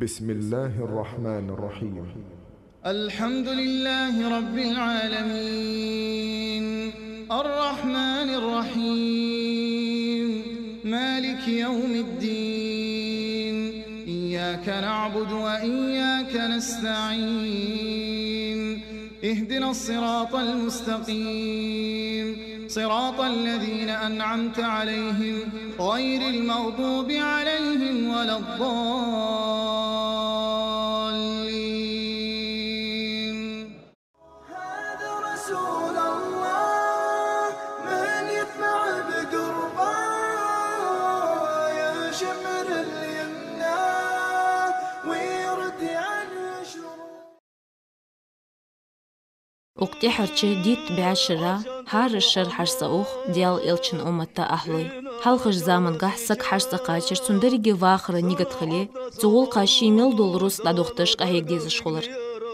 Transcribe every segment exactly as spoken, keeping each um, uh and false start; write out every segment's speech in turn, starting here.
بسم الله الرحمن الرحيم. الحمد لله رب العالمين. الرحمن الرحيم. مالك يوم الدين. إياك نعبد وإياك نستعين. اهدنا الصراط المستقيم. صراط الذين أنعمت عليهم غير المغضوب عليهم ولا الضالين. هذا رسول الله من يتبع بقربه يشمر اليمنى ويرد عن شرور. Укх тӀехьарча дийтта бӀаьшера хӀара шера хьарцӀа ух Даьла Элчан уммата ахьлой. Хьалхарча замангахь саг хьарцӀа кхачар цун деррига вахара нигат хиле, цу гӀулакха ший мел дола рузкъа дӀадохийташ къахьега дезаш хулар.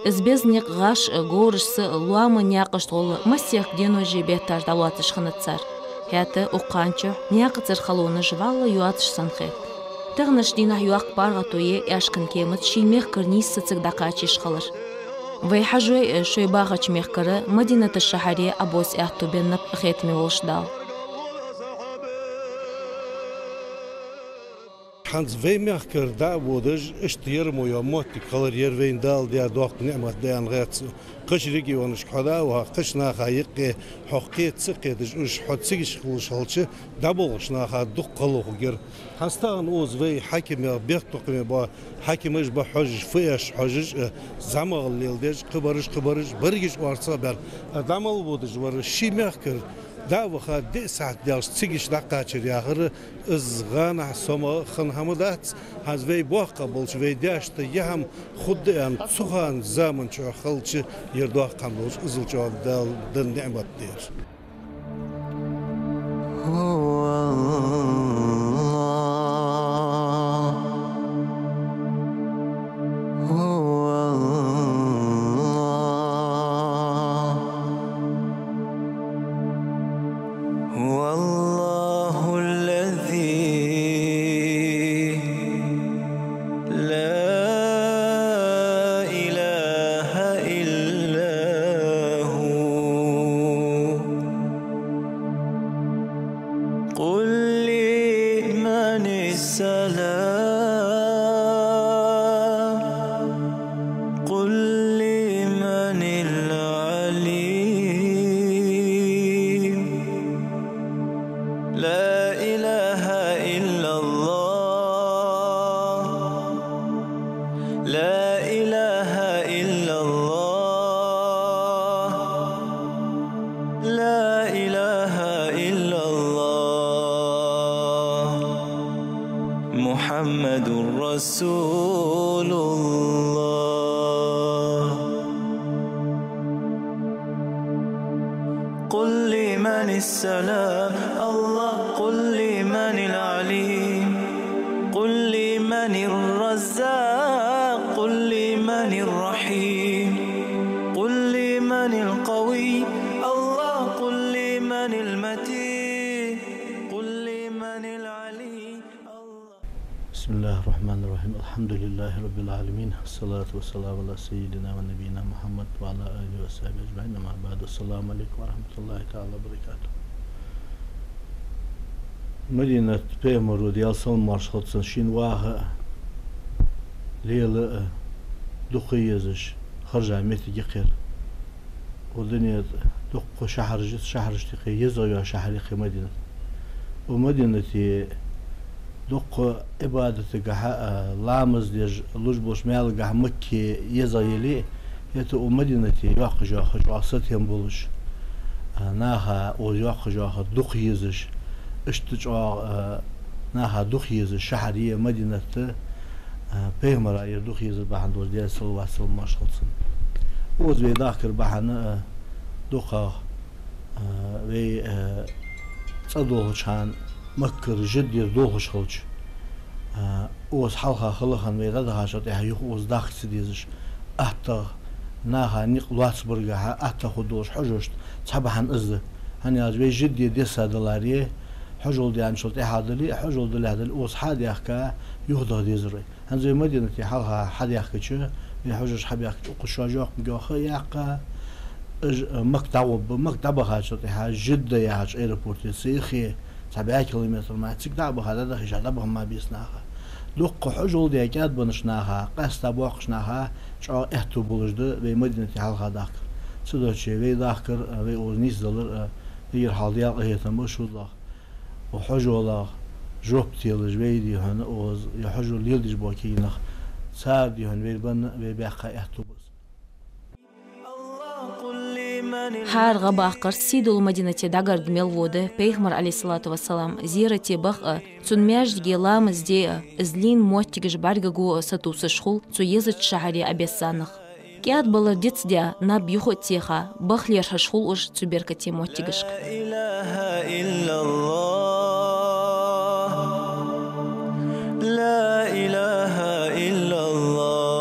Из беза никъ гӀаш а, гораш са а, лоаман наькъашта гӀолла массехк деноши бетташи дӀалоацаш хиннад цар. ХӀаьта укх кхана чухь наькъа цӀерхалонаш вӀалла йоацаш санна хет. Таханарча дийнахьа йоккха паргӀато я аьшкан кемаца ший мехкара нийсса цига дӀакхача йиш хилар. Вай хьажой а шоай бахача мехкара, Мадината шахьаре Ӏобоса аьттув беннаб, хетаме волча Дала. ХӀанз вай мехкара дӀа а водаш, иштта ер мо йола моттиг хилар, ер вайна Дала даь доккха ниӀмат да аьнна хет сона. Кхыча регионашка хьо дӀа а ваха, кхыча наха юкъе хьо кхета ца кхеташ, уж хьо цига йиш хулаш хилча, дӀаболхача наха дукха гӀо хургьяр. ХӀанз тахан укхаза вай хьакимех, бехктокхаме бола хьакимаш ба хьожаш, фу эш хьожаш а, зӀамагӀал леладеш, кхыбараш, кхыбараш, берригаш орцагӀа баьр. А дӀа мел водаш вар ший мехкара дӀа а ваха, диъ сахьат даьлча цига йиш дӀакхачар яхар, из гӀанахьа, сомагӀа хинна хӀама дац. ХӀанз вай боккха болча вай даьшта ер хӀама хургда аьнна, цу хана заман чухь хилча, ер доккха хӀама долаш, иззал чӀоагӀа Дала денна ниӀмат да ер. هو الله، هو الله، هو الله الذي لا إله إلا هو. قل لمن السلام، قل لمن العلي. لا إله إلا الله، لا إله إلا الله، لا إله إلا الله، محمد رسول الله. قل لمن السلام، الله، قل لمن العلي، قل لمن الرزاق، قل لمن الرحيم، قل لمن القوي، الله، قل لمن المتين، قل لمن العلي، الله. بسم الله الرحمن الرحيم. الحمد لله رب العالمين. الصلاة والسلام على سيدنا ونبينا محمد وعلى آله وصحبه أجمعين. أما بعد. السلام عليكم ورحمة الله تعالى وبركاته. Мадинат пайхамара, Даьла салам-моаршал хилда цунна, шийна ваха а, лела а дукха езаш, хержа моттиг я-кх ер. Укх дунен тӀа дукха шахьараш я, шахьарашта юкъе езагӀа йола шахьар я-кх ер Мадинат. Укх Мадинате дукха Ӏибадатагахьа а, ламаз деш, луш болча маьлагахьа Макке езагӀа яле а, хӀаьта укх Мадинате йоккхача йола чӀоагӀа сатем болаш, а, наха укхаза йоккхача йола дукха езаш, иштта чӀоагӀа, а, наха дукха езаш шахьар я ер Мадинат, а, пайхамара ер дукха езар бахьан долаш, Даьла салават-салам-моаршал хилда цунна. Укхаза вай дахкар бахьан, а, дукхагӀа, а, вай, а, цӀа долхача хана Маккара жиддера долхаш хилча, а, укхаза хьалха хала хинна вай дӀадахачул тӀехьагӀа юха укхаза дахка ца дезаш, аттагӀа наха никъ лоацабаргахьа атта хургдолаш хьожаш да, цхьа бахьан из да. ХӀана аьлча вай жидде дессадаларе, Хьажол даьнначул тӀехьа дале, хьажол далехь дале, укхаза хьадаьхка, юхадоха дезар вай. ХӀанз вай Мадинате хьалха хьадаьхкача, вай хьажош хьабаьхкача, укхаза шоай жоп ма йоахха, яьккха, уж, э, Макка дӀагӀоргба, Макка дӀабахачул тӀехьа, Жидда яхача аэропорте ца яхе, цхьа бӀаь километр мара, цига дӀа а баха, дӀадахийташ дӀабаха ма беза наха. Дукха хьажол даь кӀаьдбеннача наха, къаьстта боккхача наха, чӀоагӀа аьттув болаш да вай Мадинате хьалха дахкар. Цудухьа вай дахкар, вай укхаза нийсдалар, эггара хьалха Даьла къахетам ба шоана. Укх хьажолах жоп телаш вай, дий хьона, укхаза ер хьажол леладеш бола кагий нах, цар, дий хьона, вай банна, вай баьккха аьттув ба из. ХӀара гӀа баккхарца сийдолча Мадинате дӀагарга мел вода Пайхамар, Ӏалайхи ссалату вассалам, зерате баха а, цун маьждиге ламаз де а, из лийнна моттигаш бӀаргаго а сатувсаш хул цу езача шахьаре Ӏобесса нах. КӀаьдбалар дицдаь, наб юха а теха, баха лерхӀаш хул уж цу беркате моттигашка. لا إله إلا الله. لا إله إلا الله.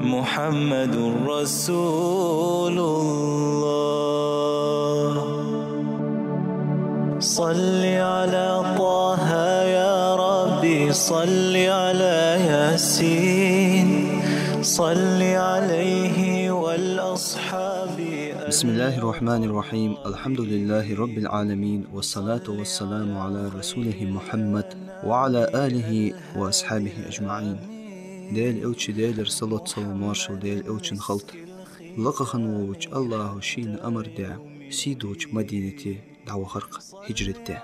محمد رسول الله. صل على طه يا ربي، صل على ياسين، صل عليه والأصحاب. بسم الله الرحمن الرحيم. الحمد لله رب العالمين، والصلاة والسلام على رسوله محمد وعلى آله وأصحابه أجمعين. Даьла Элча, Даьлера салот-салам, моаршал Даьла Элчанна хилда, лакха хинна волча АллахӀа шийна амар даь, сийдолча Мадинате дӀавахар-кх хӀижрат даь.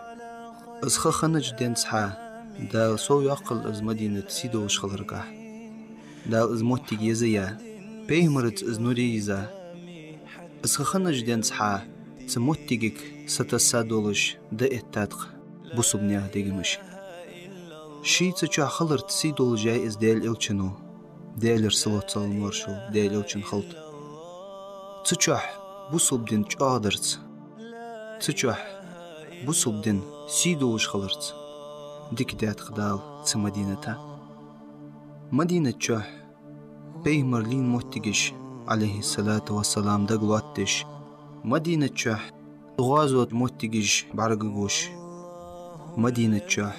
Из ха хиннача денз хьа Дала сов йоаккхал из Мадинат сийдолаш хиларгахьа. Дала из моттиг еза яь, Пайхамараца из нури йиза. Из ха хиннача денз хьа цу моттигага сатесса долаш дӀаэттад-кх бусалба наьха дегамаш. Ший цу чухь хиларца сийдолаш яьй из Даьла Элчано, Даьлера салот-салам, моаршал Даьла Элчанна хилда. Цу чухь бусалба ди чӀоагӀдарца, цу чухь бусалба ди сийдолаш хиларца дика даьд-кх Дала цу Мадината. Мадината чухь Пайхамара лийнна моттигаш, Ӏалайхи ссалату вассалам, дагалоаттадеш, Мадината чухь гӀазота моттигаш бӀаргагуш, Мадината чухь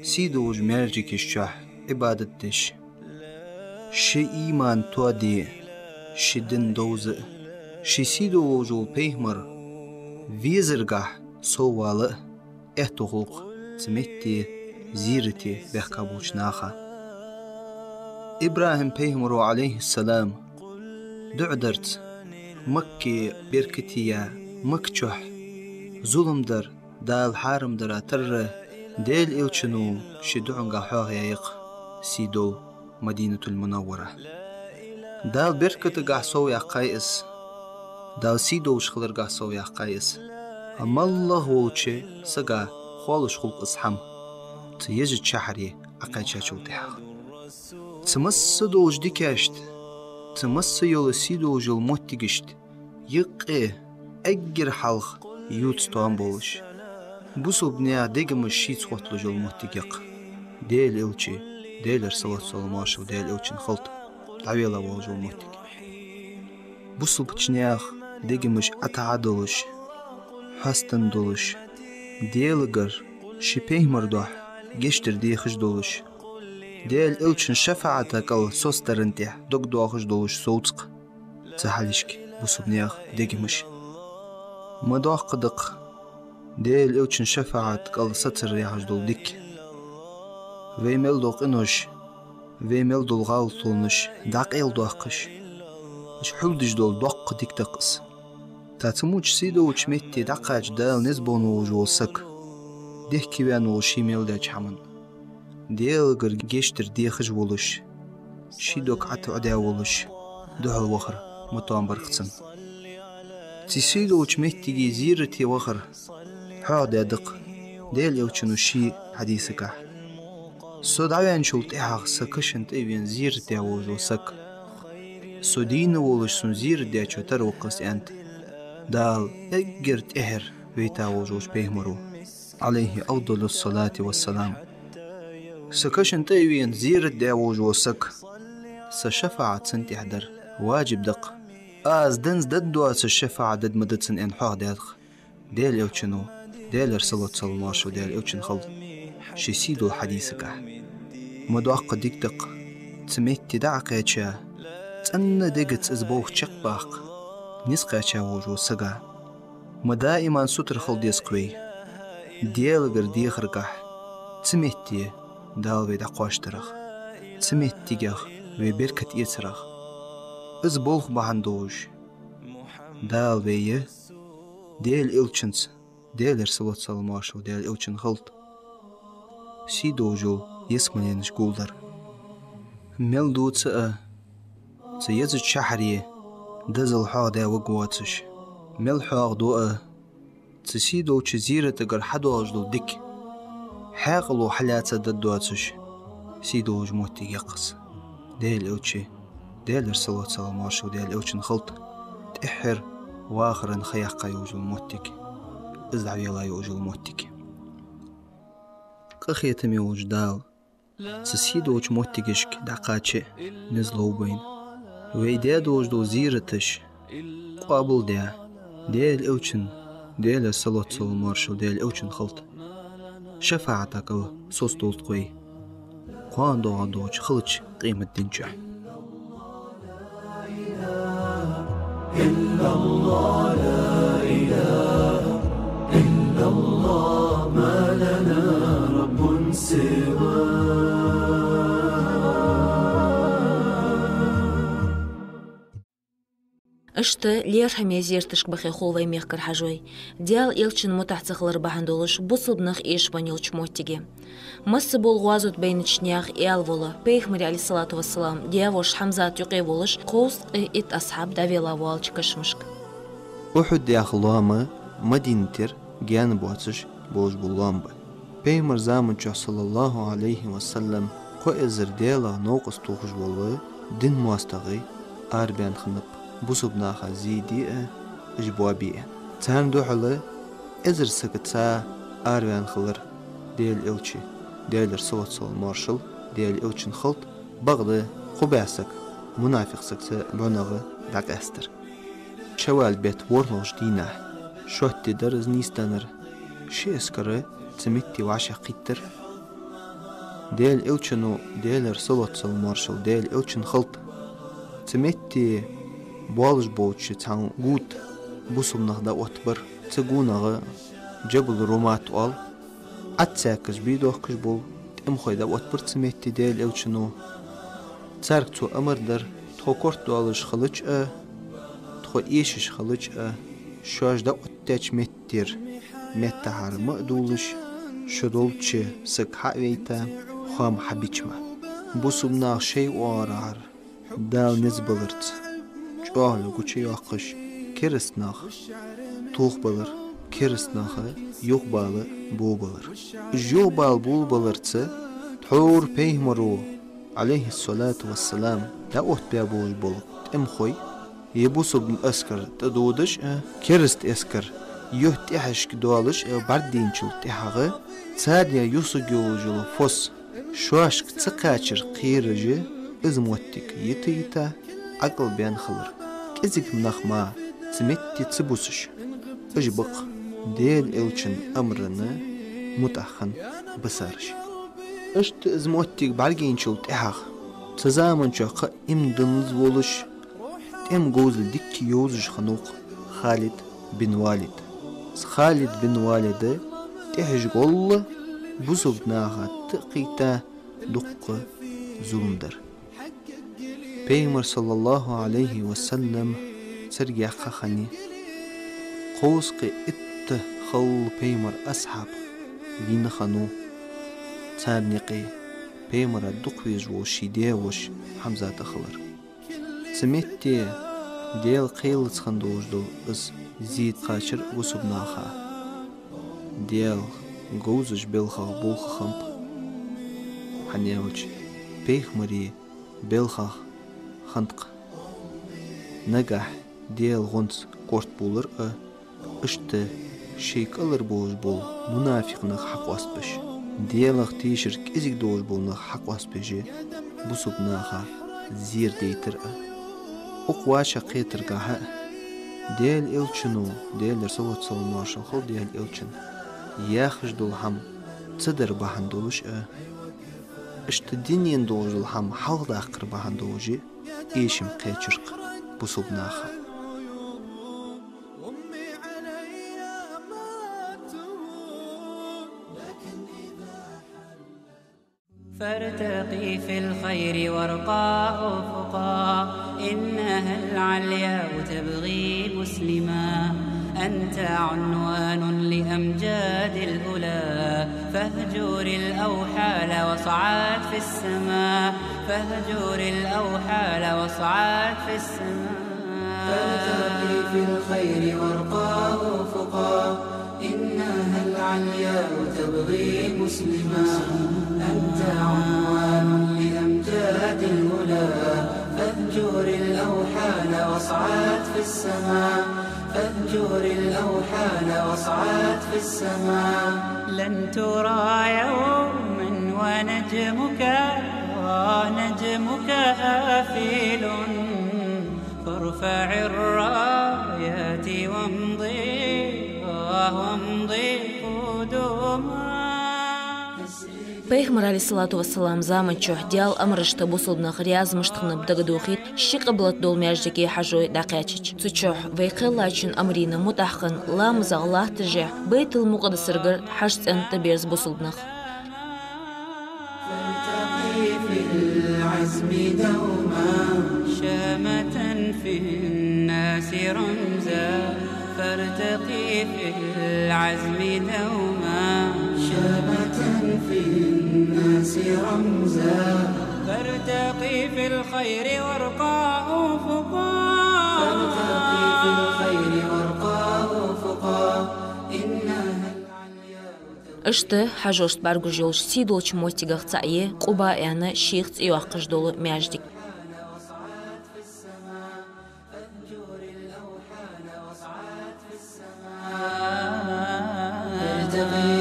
сийдолча маьждига чухь Ӏибадат деш, ший иман тоаде, ший ди довза а, ший сийдолаш вола Пайхамар везаргахьа соввала а, аьттув хул-кх цу метте зерате баьхка болча наха. ИбрахӀим-пайхамаро, Ӏалайхи ссалам, дуӀа дарца, Макка беркате яь, Макка чухь зулам дар, Дала хьарам дара тарра, Даьла Элчано ший дуӀангахьа хьоахаяьй-кх сийдола Мадинатул-Мунаввара. Дала беркатагахьа совъяьккхай из, Дала сийдолаш хиларгахьа совъяьккхай из. МоллагӀа волча сага хоалуш хул-кх из хӀама, цу езача шахьаре Ӏокхаьчачул тӀехьагӀа. Цу масса долча дикашта, цу масса йола сийдолаш йола моттигашта юкъе эггара хьалха ювца тоам болаш, бусалба наьха дегамаш шийца хотталуш йола моттиг я-кх Даьла Элча, Даьлера салот-салам, моаршал Даьла Элчанна хилда, дӀавелла волаш йола моттиг. Бусалбача наьха дегамаш ӀотаӀа долаш, хьастагӀа долаш, Даьлагара, ший Пайхамара духьа гешт дар дехаш долаш, Даьла Элчан шафаӀата кӀал соцадаран тӀехьа дог доахаш долаш совц-кх цу хьалхашка бусалба наьха дегамаш. Ма доккха да-кх Даьла Элчан шафаӀата кӀал соцар яхаш дола дика. Вай мел дола къинош, вай мел дола гӀалатонаш дӀакъайладоаккхаш, уж хьулдеш дола доккха дика да-кх из. ТӀаккха цу моча сийдолча метте дӀакхача Дала низ бовна волаш вола саг, дехке ваьнна волаш ший мел даьча хӀаман, Даьлагара гешт дар дехаш волаш, ший дог ӀотаӀадаь волаш, духьал вахар ма тоам бар-кх цунна. Цу сийдолча моттиге зерате вахар хьоахадаьд-кх Даьла Элчано ший хьадисагахьа: «Со дӀаваьнначул тӀехьагӀа са каша тӀа а вена зерат даь волаш вола саг, со дийна волаш сона зерат даьчоа тара ва-кх из», — аьннад Дала эггара тӀехьара вайта волаш волча Пайхамаро, Ӏалайхи афдалу ссалати ва ссалам. Са каша тӀа а вена зерат даь волаш вола саг, са шафаӀат цунна тӀехьа дар важиб да-кх. Аз данза дад доацаш шафаӀат дад ма да цунна, аьнна, хьоахадаьд-кх. Даьла Элчано, Даьлера салот-салам-моаршал Даьла Элчана хилда, ший сий долча хьадисагахь: ма доккха дика да-кх, цу метте дӀа а кхаьча, цӀена дегаца из болх чакхбаккха низ кхаьча волча сага. Ма даиман сутара хила деза-кх вай Даьлагара дехаргахь, цу метте Дала вай дӀакхоачадарах, цу меттигех вай беркат эцарах. Из болх бахьан долаш Дала вай Даьла Элчанца, Даьлера салот-салам-моаршал Даьла Элчана хилда, сий долаш йола ялсмаленаш гулдар. Мел дувца а цу езача шахьаре дозал хьоахадаь варгвоацаш, мел хьоахаду а цу сий долча зератагара хьадоалаш дола дика хьаькъало хьалаьца даргдоацаш, сий долаш моттиг я-кх из. Даьла Элча, Даьлера салот-салам-моаршал Даьла Элчана хилда, тӀеххьара вахаран ха яьккха йолаш йола моттиг, из дӀавелла йолаш йола моттиг. Къахетаме волча Дала цу сий долча моттигашка дӀакхача а низ лов вайна. Вай даь долаш дола зераташ къоабалдаь, Даьла Элчан, Даьлера салот-салам-моаршал Даьла Элчана хилда, шафаӀата кӀал соцадолда-кх вай кхоана доагӀа долча халача къематдийнахьа. إلا الله، لا إله إلا الله، ما لنا رب سواه. Иштта лерхӀаме зераташка бахе хул вай, мехкара хьажой, Даьла Элчан мутӀахь ца хилар бахьан долаш бусалба нах эшабенна йолча моттиге. Масса бола гӀазот байнача наьха аьла вола, Пайхамара, عليه الصلاة والسلام, даь-воша Хьамзат юкъе волаш, кховзткъеи итт асхьаб дӀавелла воалача кашамашка. Ухьуд яха лоам Мадинатера гаьна боацаш болаш бола лоам ба. Пайхамара заман чухь, صلى الله عليه وسلم, кхо эзар Даьлах новкъост тохаш вола дина моастагӀий арабаьнна хиннаб, бусалба наха зе де а, уж боабе а. Царна духьала эзар сагаца араваьнна хилар Даьла Элча, Даьлера салот-салам-моаршал Даьла Элчана хилда, бакъда кхо бӀаь саг мунафикъ сагаца бӀунагӀа дӀакъаьстар. Шаввал бетта ворхӀлагӀча дийнахьа, шоатта ди дар из нийсденнар, ши эскар цу метте вӀашагӀкхийттар. Даьла Элчано, Даьлера салот-салам-моаршал Даьла Элчана хилда, цу метте болаш болча цхьан гута бусалба нах дӀаоттабир. Цу гунах Джабал Румат оал. Ӏад цаьркаш бе дохкаш бола тӀемахой дӀаоттабир цу метте Даьла Элчано. Царга цо амар дир: тхо корта доалаш хилча а, тхо эшаш хилча а, шоаш дӀаоттадаьча меттера меттахьара ма а дувлаш, шо долча сага хьа а вайта, хоам хьабича ма. Бусалба наха шоай оагӀорахьара Дала низ баларца чӀоагӀо гучайоаккхаш, кераста нах тохабалар, кераста нах юхабала болабалар. Уж юхабала болабаларца тхьовра Пайхамаро, عليه الصلاة والسلام, дӀаоттабаь болаш бола тӀемахой, е бусалба эскар тӀадодаш а, кераста эскар юхатӀехьашка доалаш а бӀаргадайначул тӀехьагӀа, царна юсаргйолаш йола фос шоашка ца кхачар кхераш, из моттиг йита-йита, Ӏокъалбаьнна хилар. КӀезига нах мара цу метте ца бусаш, уж ба-кх Даьла Элчан амарна мутӀахьа хинна бисараш. Иштта из моттиг бӀаргайначул тӀехьагӀа, цу заман чухь кхы а иман диллаза волаш, тӀема говзал дикка йовзаш хиннав-кх Халид бин Валид. Из Халид бин Валида тӀехьашка гӀолла бусалба наха тӀа а кхийтта дуккха зулам дир. Пайхамар, صلى الله عليه وسلم, царга яьккха хиннай. Кховзткъеи итт халла Пайхамара асхьаб вийна хиннав. Царна юкъе Пайхамара дукха везаш вола ший даь-воша Хьамзат а хилар. Цу метте Даьла кхелаца хинна долаш дола из зе кхачар бусалба наха Даьла говзача балхах болх хиннаб, хӀана аьлча Пайхамара балхах хиннад-кх. Нагахь Даьла гӀонца корта бувлар а, иштта шоай кӀалхара болаш бола мунафикъ нах хьакъоастабеш, Даьлах тешар кӀезига долаш бола нах хьакъоастабеш, бусалба наха зерадайтар а. Укх вӀашагӀкхетаргахьа а Даьла Элчано, Даьлера салот-салам-моаршал хилда Даьла Элчана, яхаш дола хӀама ца дар бахьан долаш а, иштта дунен долаш дола хӀама хьалхадаккхар бахьан долаш а эшам кхаьчар-кх бусалба наха. فارتقي في الخير وارقى أفقا، إنها العليا تبغي مسلما. أنت عنوان لأمجاد الأولى، فاهجر الأوحال واصعد في السماء، فاهجر الأوحال واصعد في السماء. فارتقي في الخير وارقى أفقا، إنها العليا تبغي مسلما. أنت عنوان لأمجاد الأولى، فاهجر الأوحال واصعد في السماء، فاهجر الأوحال واصعد في السماء. لن ترى يوما ونجمك، ونجمك آفل، فارفع الرايات وامضي، وامضي قدما. Пайхамара, عليه الصلاة والسلام, заман чухь Даьла амарашта бусалба нах раьза мишта хиннаб дагадохийт ши къиблат дола маьждиге хьажой дӀакхаьчача. Цу чухь вай кхеллачун амарийна мутӀахьа хинна ламазах латташехь, Байтул-Мукъаддасаргара хьажцӀен тӀаберза бусалба нах. فارتقي في العزم دوما، شامة في الناس رمزا. فارتقي في العزم دوما، شامة في الناس رمزا. فارتقي في الخير وارقى أفقا، فارتقي في الخير وارقى أفقا، إنها العليا. Иштта хьажошта бӀаргагуш йолаш сий долча моттигех цаӀ я Къуба аьнна шийх цӀи йоаккхаш дола маьждиг. فارتقي،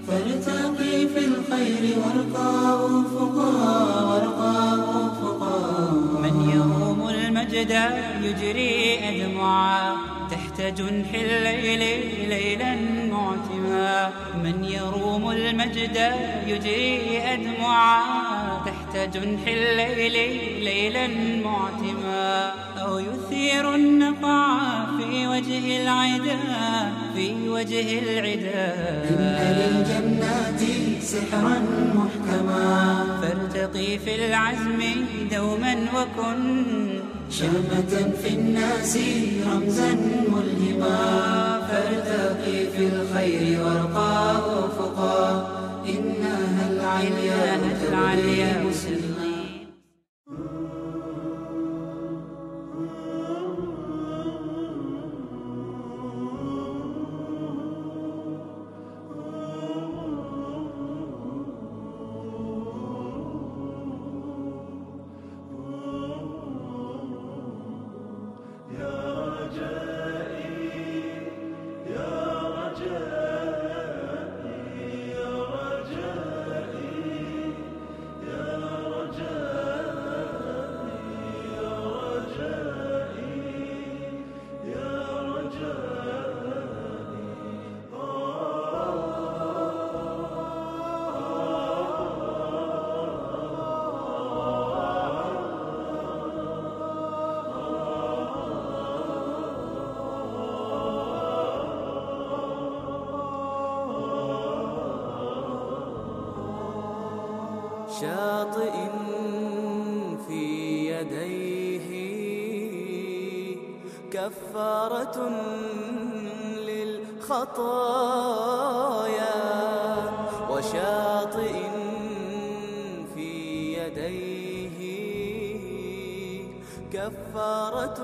فارتقي في الخير وارقى أفقا، وارقى أفقا. من يروم المجد يجري أدمعا تحت جنح الليل ليلا معتما. من يروم المجد يجري أدمعا تحت جنح الليل ليلا معتما. أو يثير النقع في وجه العدا، في وجه العدا. إن للجنات سحرا محكما. فارتقي في العزم دوما وكن شامة في الناس رمزا ملهما. فارتقي في الخير وارقى أفقا، إنها العليا، إنها العليا تبغي مسلما. شاطئ في يديه كفارة للخطايا، وشاطئ في يديه كفارة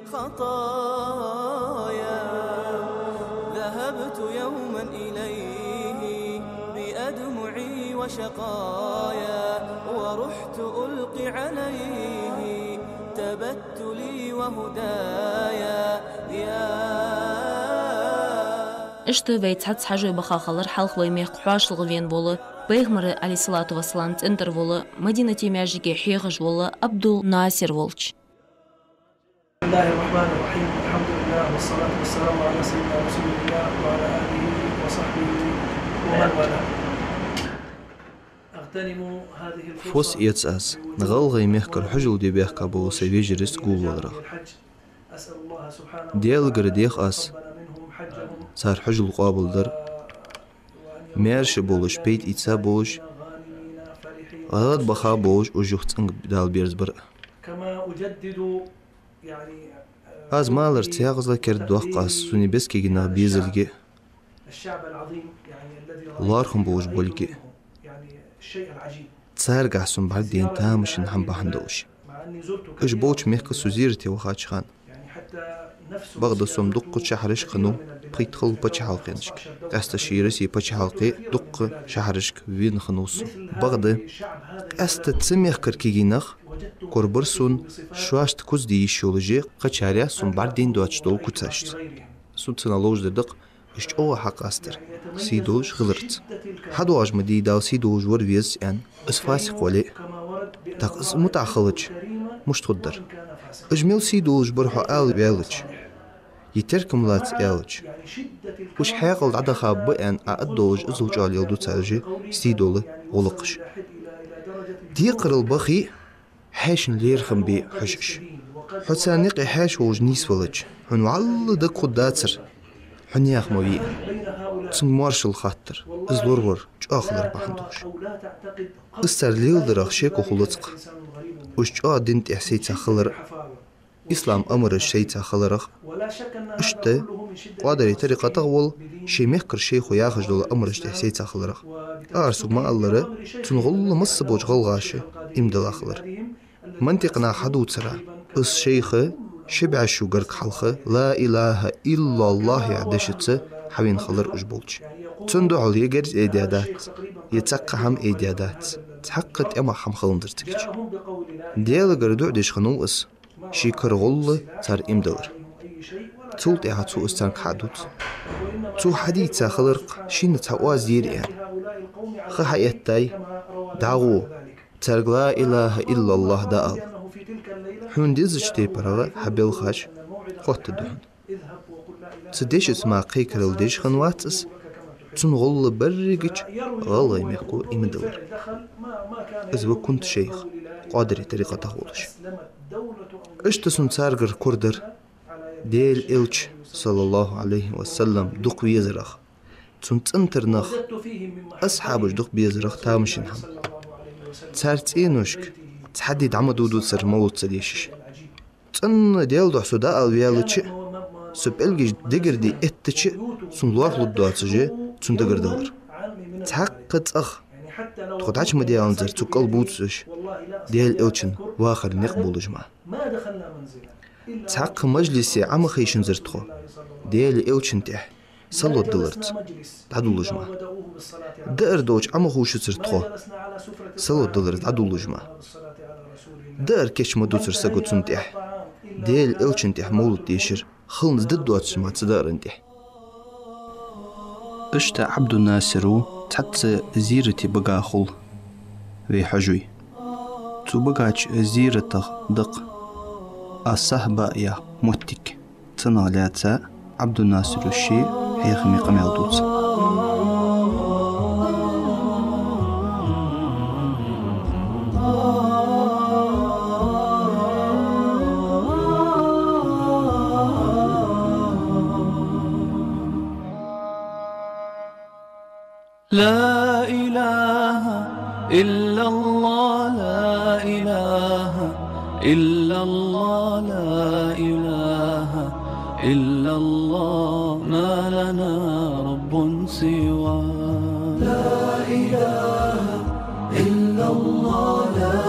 للخطايا. ذهبت يوما إليه بأدمعي وشقايا، ورحت ألقي عليه تبتلي وهدايا. يا Иштта вай цхьацца хьажой баха хилар хьалха вай мехка хьоашалгӀа вена вола, Пайхамара, عليه الصلاة والسلام, цӀен тӀара вола, Мадинате маьждиге хьехаш вола Ӏабдул-Насир волча. بسم الله الرحمن الرحيم. الحمد لله والصلاة والسلام على سيدنا رسول الله وعلى آله وصحبه ومن والاه. أغتنم هذه الفرصة. Фос эц аз гӀалгӀай мехкара хьажол де баьхка бола са вежарашца гулваларах. Даьлагара дех аз цар хьажол къоабалдар, маьрша болаш, пайда ийца болаш, гӀад баха болаш, уж юха цӀенга Дала берзабар. Аз маларца ягӀазла кердадоаккх аз сона бескегий нах безалга, лоархӀам болаш болга. Царгахьа сона бӀаргадайна тамашийна хӀама бахьан долаш. Уж болча мехка со зерате вахача хана, бакъда со-м дуккхача шахьарашка хиннав, пхийтта хилла паччахьалкхенашка, къаьстта ший Россе паччахьалкхе дуккха шахьарашка вена хиннав со. Бакъда къаьстта цу мехкара кагий нах корабар сона, шоашта куц де йиш йолаш, кхычарех сона бӀаргадайна доацаш дола куцашца. Сона цунах ловш дар да-кх уж чӀоагӀа хьакъастар, сий долаш хиларца. ХьадоагӀаш ма дий, Дала сий долаш вар веза аьнна, из фасикъ вале а. ТӀаккха из мутӀахьа хилча, мишта хургдар? Уж мел сий долаш бар хьо ала ваьлча, е теркам лаца аьлча, уж хьаькъал дӀадахаб аьнна Ӏа аргдолаш, иззал чӀоагӀа леладу цар уж сий дола гӀулакхаш. Декхарал бахе а, хьаьшана лерхӀам бе хьожаш. Хьо царна юкъе хьаьша волаш нийсвелча, хьона вӀалла дагахьа дацар хьо наьха ма вий. Цунга моаршал хаттар, из лоравар чӀоагӀа хилар бахьан долаш. Из цар леладарах шеко хулац-кх. Уж чӀоагӀа дина тӀехьа сайца хилар, ислама амараш сайца хиларах. Иштта къоадарий тарикъатах вола, ший мехкара шайхо яхаш дола амараш тӀехьа сайца хиларах. Ара сога ма аллара, цун гӀолла масса болча гӀалгӀаша иман дилла хилар. Мантикъ наха хьадувцар, из шайх ши бӀаь шу гарга хьалха «Ла илахӀа иллаллахӀ» яха дешаца хьавена хилар уж болча. Цунна духьал е герз айдаь дац, е цхьаккха хӀама айдаь дац. Цхьаккха тӀема хӀама хиланзар цига. Даьлагара дуӀа деш хиннав из, ший кара гӀолла цар иман диллар. Цул тӀехьагӀа цо из царга хьа а дувц. Цо хьадийца хилар-кх шийна цхьа оаз дийр аьнна. Ха хьаэттай, дӀагӀо, царга «Ла илахӀа иллаллахӀ» дӀаала. Хьона дезача тайпара хьа белхаш хоттаргда хьона. Цу дешаца мара кхайкарал деш хиннавац из, цун гӀолла берригача гӀалгӀай мехко иман диллар. Из ва Кунта шайх, къоадарий тарикъатах волаш. Иштта сона царгара корадар Даьла Элча, саллаллахӀу ӀалайхӀи ва саллам, дукха везарах, цун цӀентара нах, асхьабаш дукха безарах тамашийна хӀама. Цар цӀеношка цхьа ди дӀа ма дувцар мовлат ца дешаш. ЦӀена Даьла духьа со дӀаала ваьлча а, со пӀелгаш дегара де эттача а, сона лоархӀалургдоацаш цун дагардалар. Цхьаккха цӀагӀа тхо дӀачу ма даьланзар цу кӀал бувцаш, Даьла Элчан вахара никъ болаш ма. Цхьаккха мажлисе Ӏо ма хайшанзар тхо Даьла Элчан тӀехьа салот дилларца дӀадолалуш ма. Даар долча Ӏо ма ховшацар тхо салот дилларца дӀадолалуш ма. Даар кийча ма дувцар саго цунна тӀехьа Даьла Элчан тӀехьа мовлат дешар хиланза дӀадоацаш ма цу дааран тӀехьа. Иштта Ӏабдуннасира цхьацца зерате бага хул вай хьажой. Цу багача зератех да-кх Ас-Сахьба яха моттиг. Цунах лаьца Ӏабдуннасира ший хьехаме къамаьл дувц. لا إله إلا الله، لا إله إلا الله، لا إله إلا الله، ما لنا رب سواه. لا إله إلا الله، لا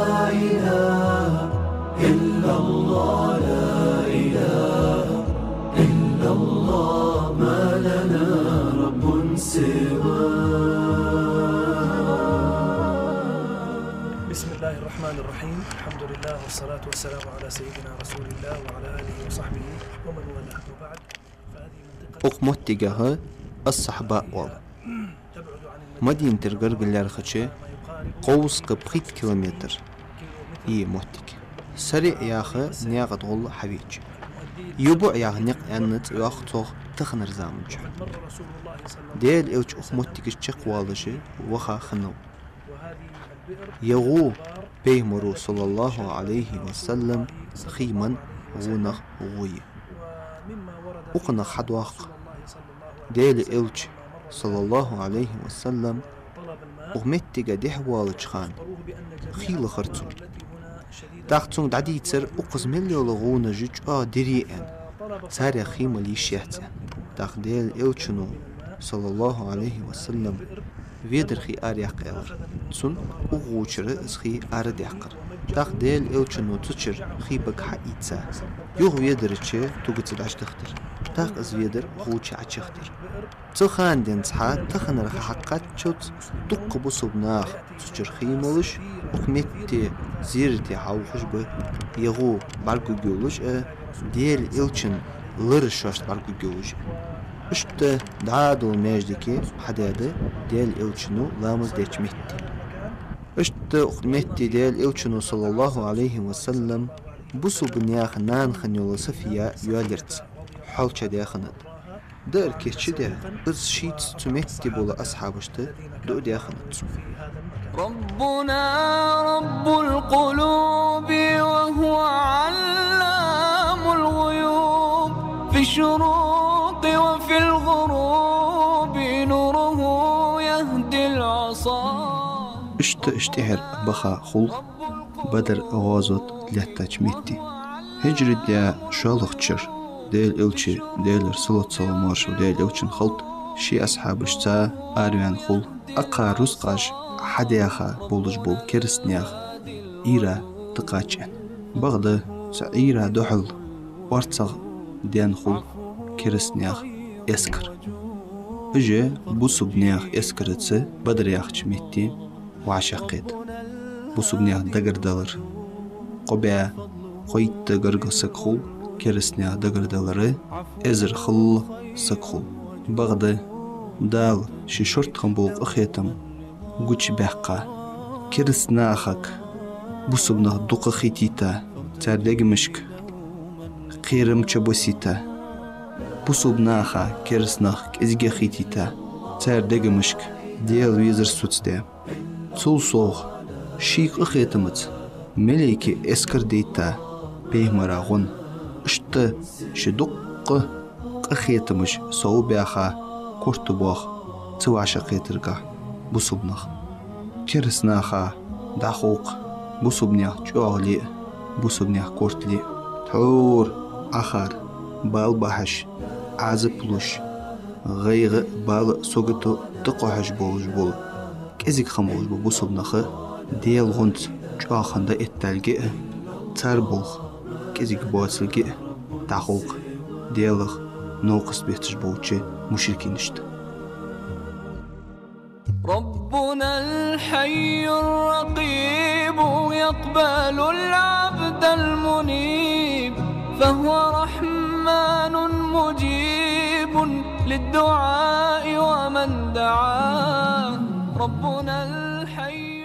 إله إلا الله، لا إله إلا الله، ما لنا رب سواه. بسم الله الرحمن الرحيم. الحمد لله والصلاة والسلام على سيدنا رسول الله وعلى آله وصحبه ومن والاه. وبعد، فهذه منطقة Укх моттигах Ас-Сахьба оал. Мадинатера гаргара лаьрхӀача кховзткъеи пхийтта километр я из моттиг. Сариъ яха наькъа тӀа гӀолла хьавеча. Юбуъ яха никъ аьнна цӀи йоаккх цох таханара заман чухь. Даьла Элча укх моттигаш чакхвоалаш ваха хиннав. Ер гӀув Пайхамара, саллаллахӀу Ӏалайхи ва саллам, хий менна гӀунах гӀув я. Укханах хьадоаккх, Даьла Элча, саллаллахӀу Ӏалайхи ва саллам, укх моттиге дехьавоалача хана хий лахар цунна. ТӀаккха цунга дӀадийцар, укхаза мел йола гӀуваш чӀоагӀа дирий аьнна, царех хий мала йиш яц аьнна. ТӀаккха Даьла Элчано, саллаллахӀу Ӏалайхи ва саллам, ведар хий араяккха аьлар. Цунна укх гӀувчара из хий арадаьккхар. ТӀаккха Даьла Элчано цу чура хий бага хьаийца, юха ведарча тугаца дӀачудахийтар. ТӀаккха из ведар гӀувча Ӏочуяхийтар. Цу хана денз хьа таханарга хьакхаччалца дуккха бусалба нах цу чура хий молаш, укх метте зерате хьалвахаш ба, ер гӀув бӀаргагуллуш а, Даьла Элчан лар шоашта бӀаргагуллуш а. Иштта дӀа а дола маьждиге хьадаьд Даьла Элчано ламаз деча метте. Иштта укх метте Даьла Элчано, саллаллахӀу Ӏалайхи ва саллам, бусалба наьха нана хинна йола Сафия йоалаярца хьоалча даь хиннад. Даар кийчдаь, из шийца цу метте бола асхьабашта дуӀа даь хиннад цо. ربنا رب القلوب وهو علام الغيوب في الشروق وفي الغروب نوره يهدي العصا. Иштта, иштта тӀехьара баха хул Бадр гӀазот лаьттача метте. Хьиджрат даь шоллагӀча шера Даьла Элча, Даьлера салот-салам, моаршал Даьла Элчанна хилда, ший асхьабашца араваьнна хул, акхар рузкъаш хьадаьха болаш бола кераста наьха Ӏуйра тӀакхача аьнна. Бакъда цу Ӏуйра духьал орцагӀдаьнна хул кераста наьха эскар. Уж бусалба наьха эскараца Бадр яхача метте вӀашагӀкхийтта. Бусалба наьха дагардалар кхо бӀаь кхойтта гаргара саг хул, кераста наьха дагардалар эзар халла саг хул. Бакъда Дала ший шортта хинна бола къахетам гучабаьккха, кераста нахага бусалба нах дукха хетийта, цар дегашка кхерам чубоссийта, бусалба наха кераста нах кӀезига хетийта, цар дегашка Даьла везар соцадаь. Цул совгӀа, ший къахетамца малейкий эскар дайта Пайхамара гӀун. Иштта ший дуккха къахетамаш совбаьха, корта боаха цу вӀашагӀкхетаргахьа бусалба нах. Кераста наха дӀаховкх бусалба наьха чӀоагӀал а, бусалба наьха кортал а. Тхьовра Ӏахар бала бахьаш, Ӏазап луш, гӀайгӀа а, бала а, сагото а тӀакхухьаш болаш бола, кӀезига хинна болаш бола бусалба нах Даьла гӀунца чӀоагӀа хинна дӀаэтталга а, цар болх кӀезига боацалга а дӀаховкх Даьлах новкъост бетташ болча мушрикинашта. ربنا الحي الرقيب يقبل العبد المنيب، فهو رحمن مجيب للدعاء ومن دعاه. ربنا الحي